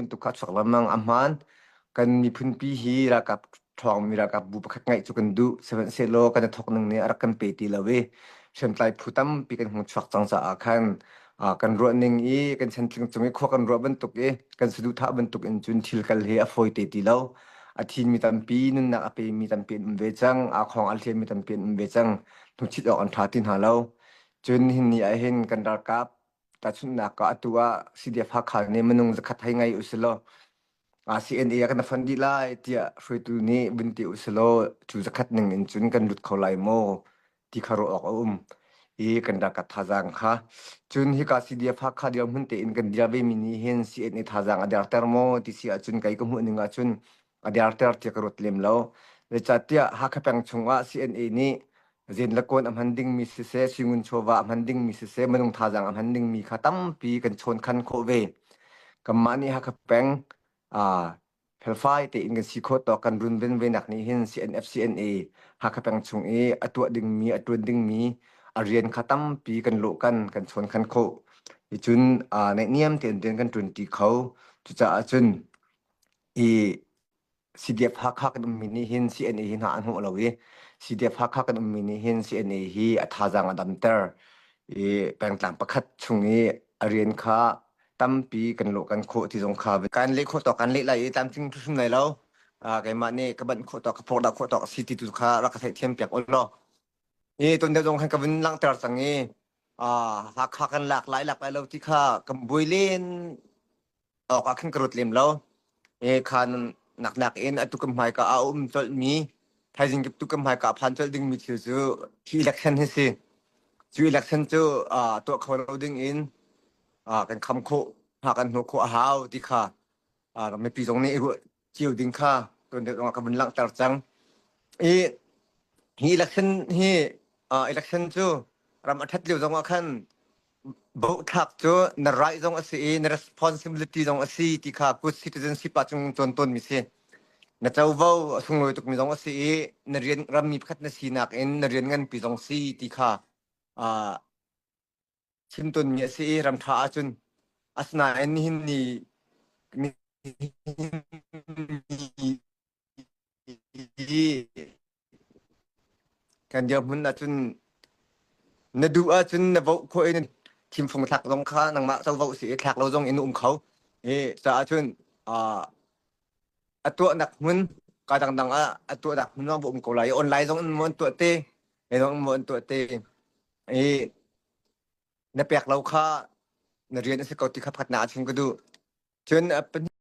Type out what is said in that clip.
bantuk kha a chuak lengmang. A hmaan. Kan miphunpi hi ralkap ṭhawngmi ralkap bu pakhat ngeih cu kan duh. Sihmanhsehlaw kan i thawk ning nih a rak kan pe ti lo i hriamtlai phu tampi kan hung chuak cang caah khan kan ruah ning i kan chantling cung i khua kan ruah bantuk i kan saduhthah bantuk in cun thil kal hi a fawi te ti lo. A thimi tampi, nunnak a pemi tampi an um ve cang. Aa khawng a hliammi tampi an um ve cang. Hnuchit awk an ṭha ti hna lo. Cun nihin ni ah hin kan ralkap tahchunhnak ah atu ah CDF Hakha nih minung zakhat hei ngei usilaw CNA ah kan fund dih lai tiah hruaitu nih vun ti usilaw cu zakhat ning in cun kan lut kho lai maw ti kha ruah awk a um i kan ralkap thazaang kha cun hika CDF Hakha dirhmun tein kan dir ve mi nih hin CNA thazaang a derter maw ti si ahcun kei ka hmuh ning ahcun a derter tiah ka ruat lem lo. Zeicahtiah Hakha peng chungah CNA nih zen le kawn a hman dingmi siseh, suingun chawva a hman dingmi siseh, minung thazaang a hman dingmi kha tampi kan chawnkhan khawh ve. Kanmah nih Hakha peng felfai tein kan si khawh tawk kan runven venak nih hin CNF CNA Hakha peng chung i a tuah dingmi, a ṭuan dingmi a rian kha tampi kan lawh kan kan chawnkhan khawh. Ticun naihniam tein rian kan ṭuanṭi kho. Cucaah cun i CDF Hakha kan ummi nih hin CNA hi hna an hmuh lo i CDF Hakha kan ummi nih hin CNA hi a thazaang a damter i pengtlang pakhat chung i a rian kha tampi kan lawh kan khawh ti zong kha kan leh khawh tawk kan leh lai i tlamtling hrim lai lo. Keimah nih ka banh khawh tawk ka phorh dah khawh tawk si ti tu kha rak ka theihthiam piak ul law. Hi tuan deuh zong khan ka vun langhter cang i Hakha kan lak lai lak lai lo ti kha kan buai len awk ah khan ka ruat lem lo. Khan naknak in atu kan hmaika ah a um colhmi thaizing kip tu kan hmaika ah phan colh dingmi thil cu hi election hi si. Cu election cu tuah kho lo ding in kan kham khawh hna kan hnuh khawh a hau ti kha mipi zong nih i ruah cio ding kha tuan deuh zong ah ka vun langhter cang. I hi election hi election cu ram a ṭhat lio zong ah khan Vote-thlak cu na right zong a si i na responsibility zong a si ti kha good citizenship ah cun cawn tawnmi si. Na covo a sunglawi tukmi zong a si i na rian rammi pakhat na sinak in na rian nganpi zong si ti kha uh, chim tawnmi a si i ram ṭha ahcun asinain nihin ni nihin ni Kan dirhmun ahcun na duh ahcun na vote khawh i thimfung thlak zong kha nangmah covo si i thlak lo zong in na um kho. I caah cun a tuahnak hmun ka dangdang ah a tuahnak hmun zong va um ko lai i online zong in maw an tuah te, he zong in maw an tuah te. I na pek lo kha na rian a si ko ti kha pakhatnak ah chim ka duh. Cun.